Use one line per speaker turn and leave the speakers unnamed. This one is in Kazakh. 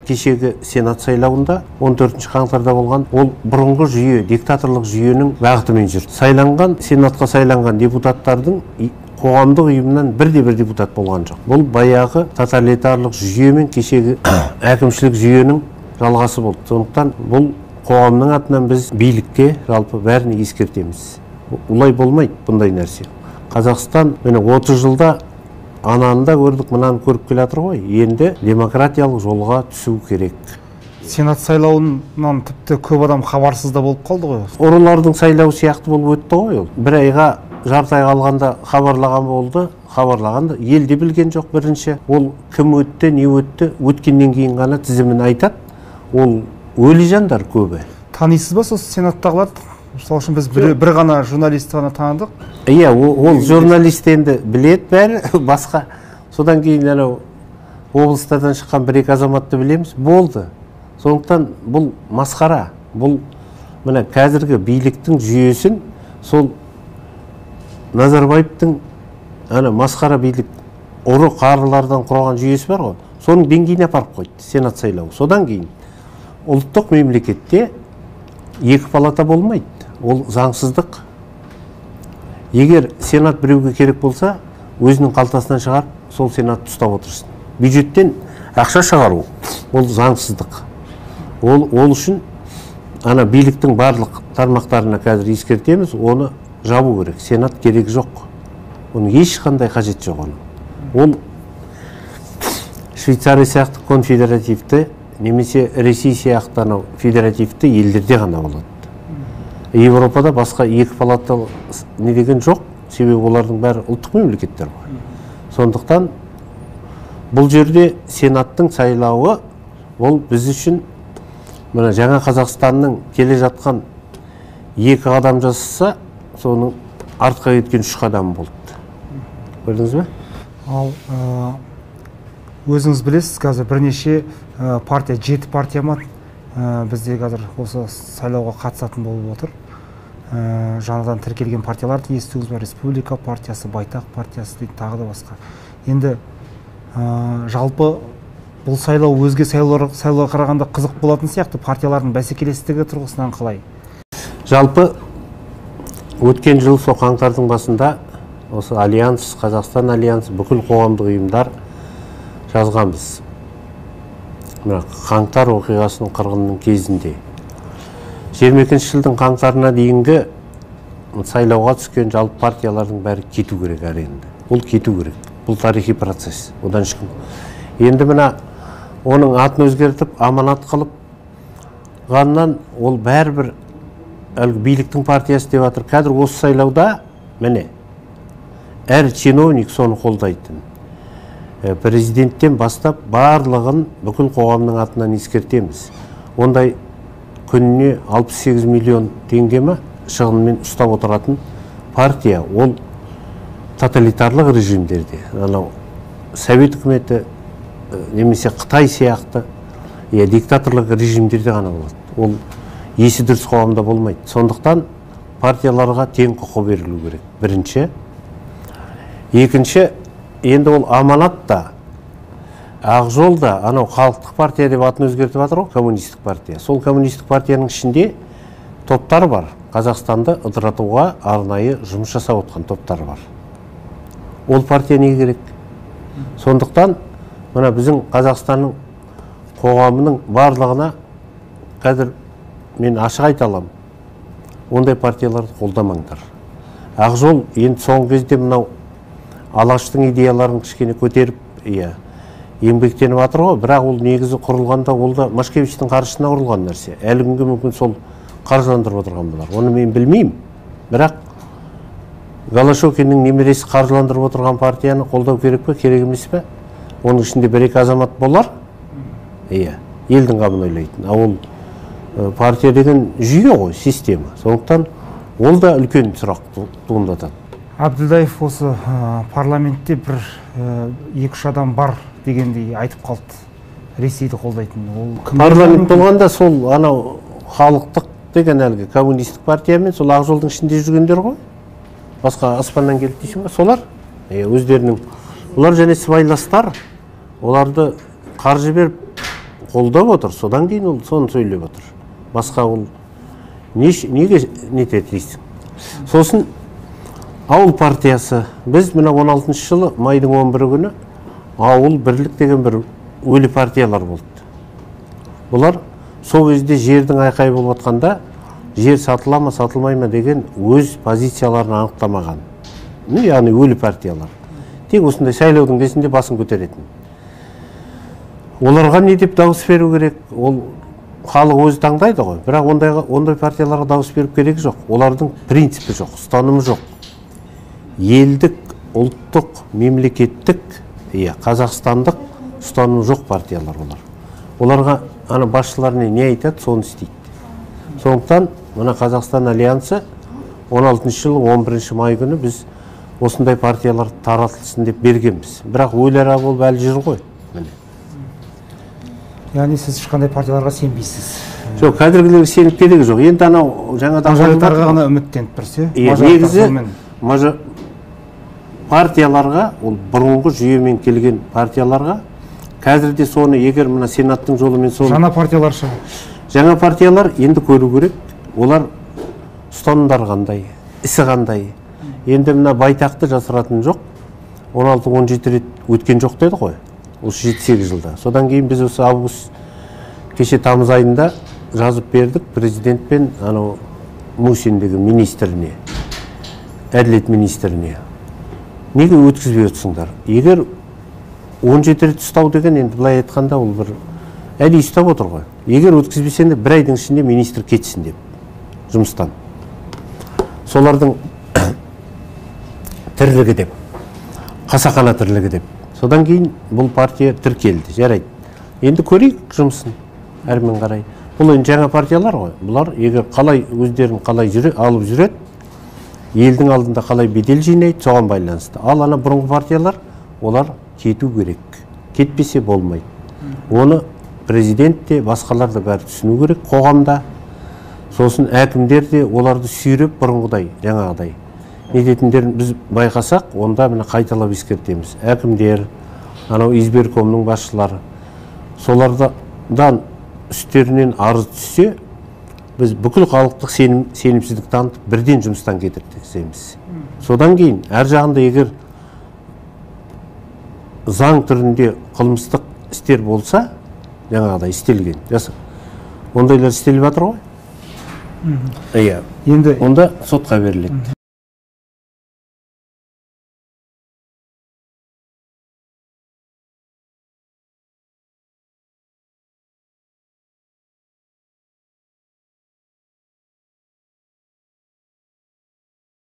Кешегі Сенат сайлауында 14 қаңтарда болған, ол бұрынғы жүйе, диктаторлық жүйенің бағытымен жүрді. Сайланған, Сенатқа сайланған депутаттардың қоғамдық ұйымнан бірде-бір депутат болған жоқ. Бұл баяғы тоталитарлық жүйе мен кешегі әкімшілік жүйенің жалғасы болды. Сондықтан бұл қоғамның атынан біз билікке жалпы бәрін ескертеміз. Олай болмайды бұндай нәрсе. Қазақстан міне 30 жылда ананы да көрдік, мынаны көріп келе жатыр ғой. Енді демократиялық жолға түсу керек.
Сенат сайлауынан тіпті көп адам хабарсыз да болып қалды ғой.
Ұрылардың сайлауы сияқты болып өтті ғой ол. Бір айға, жарты ай қалғанда хабарлаған болды, хабарлағанда ел де білген жоқ бірінші. Ол кім өтті, не өтті, өткеннен кейін ғана тізімін айтады. Ол өлі жандар көбі.
Танисыз ба сол сенаттағыларды? Мысалы үшін біз бір ғана журналист ғана таныдық.
Иә, ол журналист енді біледі бәрі, басқа. Содан кейін анау облыстардан шыққан бір-екі азаматты білеміз, болды. Сондықтан бұл масқара, бұл мына қазіргі биліктің жүйесін сол Назарбаевтың ана масқара билік ұры қарылардан құраған жүйесі бар ғой, соның деңгейіне апарып қойды Сенат сайлауы. Содан кейін ұлттық мемлекетте екі палата болмайды, ол заңсыздық. Егер Сенат біреуге керек болса, өзінің қалтасынан шығарып, сол Сенатты ұстап отырсын. Бюджеттен ақша шығару, ол заңсыздық. Ол үшін ана биліктің барлық тармақтарына қазір ескертеміз, оны жабу керек. Сенат керек жоқ. Оның ешқандай қажеті жоқ оның. Ол Швейцария сияқты конфедеративті немесе Ресей сияқты анау федеративті елдерде ғана болады. Европада басқа екі палата не деген жоқ, себебі олардың бәрі ұлттық мемлекеттер ғой. Сондықтан бұл жерде Сенаттың сайлауы ол біз үшін мына жаңа Қазақстанның келе жатқан екі қадам жасаса, соның артқа кеткен 3 қадамы болды. Көрдіңіз бе?
Ал өзіңіз білесіз, қазір бірнеше партия, 7 партия ма бізде қазір осы сайлауға қатысатын болып отыр. Жаңадан тіркелген партияларды естуіңіз бар, Республика партиясы, Байтақ партиясы дейді, тағы да басқа. Енді жалпы бұл сайлау өзге сайлауға қарағанда қызық болатын сияқты, партиялардың бәсекелестігі тұрғысынан қалай?
Жалпы өткен жыл сол қаңтардың басында осы Альянс, Қазақстан Альянсы, бүкіл қоғамдық ұйымдар жазғанбыз. Мына қаңтар оқиғасының қырғынның кезінде 22 жылдың қаңтарына дейінгі сайлауға түскен жалпы партиялардың бәрі кету керек әрине. Ол кету керек. Бұл тарихи процесс. Одан ешкім. Енді мына оның атын өзгертіп, аманат қылып ғаннан ол бәрібір әлгі биліктің партиясы деп жатыр. Қазір осы сайлауда міне әр чиновник соны қолдайтын. Президенттен бастап барлығын бүкіл қоғамның атынан ескертеміз. Ондай күніне 68 миллион теңге ма шығынмен ұстап отыратын партия, ол тоталитарлық режимдерде, анау Совет үкіметі немесе Қытай сияқты диктаторлық режимдерде ғана болады. Ол есі дұрыс қоғамда болмайды. Сондықтан партияларға тең құқы берілу керек. Бірінші. Екінші, енді ол аманат та, Ақ жол да, анау халықтық партия деп атын өзгертіп жатыр ғой, коммунистік партия. Сол коммунистік партияның ішінде топтар бар. Қазақстанды ыдыратуға арнайы жұмыс жасап отқан топтар бар. Ол партия неге керек? Сондықтан мына біздің Қазақстанның қоғамының барлығына қазір мен ашық айта аламын. Ондай партияларды қолдамаңдар. Ақ жол енді соңғы кезде мынау Алаштың идеяларын кішкене көтеріп, еңбектеніп жатыр ғой, бірақ ол негізі құрылғанда ол да Машкевичтің қаржысына құрылған нәрсе. Әлі күнге мүмкін сол қаржыландырып отырған болар. Оны мен білмеймін. Бірақ Голощёкиннің немересі қаржыландырып отырған партияны қолдау керек пе, керек емес пе? Оның ішінде бір-екі азамат болар. Иә, елдің қамын ойлайтын. А ол партия деген жүйе ғой, система. Сондықтан ол да үлкен сұрақ туындатады.
Әбділдаев осы парламентте бір 2-3 адам бар дегендей айтып қалды. Ресейді қолдайтын. Ол кім?
Парламент болғанда сол анау халықтық деген әлгі коммунистік партия мен сол Ақ жолдың ішінде жүргендер ғой. Басқа аспаннан келді дейсің ба? Солар өздерінің. Олар және сыбайластар, оларды қаржы беріп қолдап отыр, содан кейін ол соны сөйлеп отыр. Басқа ол неге нетеді дейсің. Сосын Ауыл партиясы. Біз мына 16 жылы майдың 11 күні Ауыл бірлік деген бір өлі партиялар болды. Бұлар сол кезде жердің айқайы болып жатқанда жер сатыла ма, сатылмай ма деген өз позицияларын анықтамаған. Яғни өлі партиялар. Тек осындай сайлаудың кезінде басын көтеретін. Оларға не деп дауыс беру керек? Ол халық өзі таңдайды ғой. Бірақ ондай партияларға дауыс беру керек жоқ. Олардың принципі жоқ, ұстанымы жоқ. Елдік, ұлттық, мемлекеттік, қазақстандық ұстанымы жоқ партиялар олар. Оларға ана басшыларына не айтады, соны істейді. Сондықтан мына Қазақстан альянсы 16 жылы 11 май күні біз осындай партиялар таратылсын деп бергенбіз. Бірақ өлара болып әлі жүр ғой. Міне.
Яғни сіз ешқандай партияларға сенбейсіз?
Жоқ, қазіргілерге сеніп керегі жоқ. Енді анау жаңадан
мажоритарға ғана үміттеніп тұрсыз,
иә? Негізі партияларға, ол бұрынғы жүйемен келген партияларға, қазір де соны, егер мына сенаттың жолымен соны...
Жаңа партиялар ше?
Жаңа партиялар енді көру керек, олар ұстанымдары қандай, ісі қандай. Енді мына Байтақты жасыратын жоқ, 16-17 рет өткен жоқ деді ғой, осы 7-8 жылда. Содан кейін біз осы август, кеше тамыз айында жазып бердік президент пен анау Мусин деген министріне, әділет министріне. Неге өткізбей отырсыңдар? Егер 17 рет ұстау деген, енді былай айтқанда ол бір әдейі ұстап отыр ғой. Егер өткізбесеңдер бір айдың ішінде министр кетсін деп жұмыстан. Солардың тірлігі деп, қасақана тірлігі деп. Содан кейін бұл партия тіркелді, жарайды. Енді көрейік жұмысын әрмен қарай. Бұл енді жаңа партиялар ғой. Бұлар егер қалай өздерін қалай алып жүреді, елдің алдында қалай бедел жинайды, соған байланысты. Ал ана бұрынғы партиялар, олар кету керек. Кетпесе болмайды. Оны президент те, басқалар да бәрі түсіну керек қоғамда. Сосын әкімдер де оларды сүйреп бұрынғыдай, жаңағыдай не дейтіндерін біз байқасақ, онда міне қайталап ескертеміз. Әкімдер, анау избиркомның басшылары, солардан үстерінен арыз түссе, біз бүкіл халықтық сенімсіздік танытып, бірден жұмыстан кетіртеміз. Содан кейін әр жағында егер заң түрінде қылмыстық істер болса, жаңағыдай істелген, ондайлар істеліп жатыр ғой. Иә. Енді онда сотқа беріледі.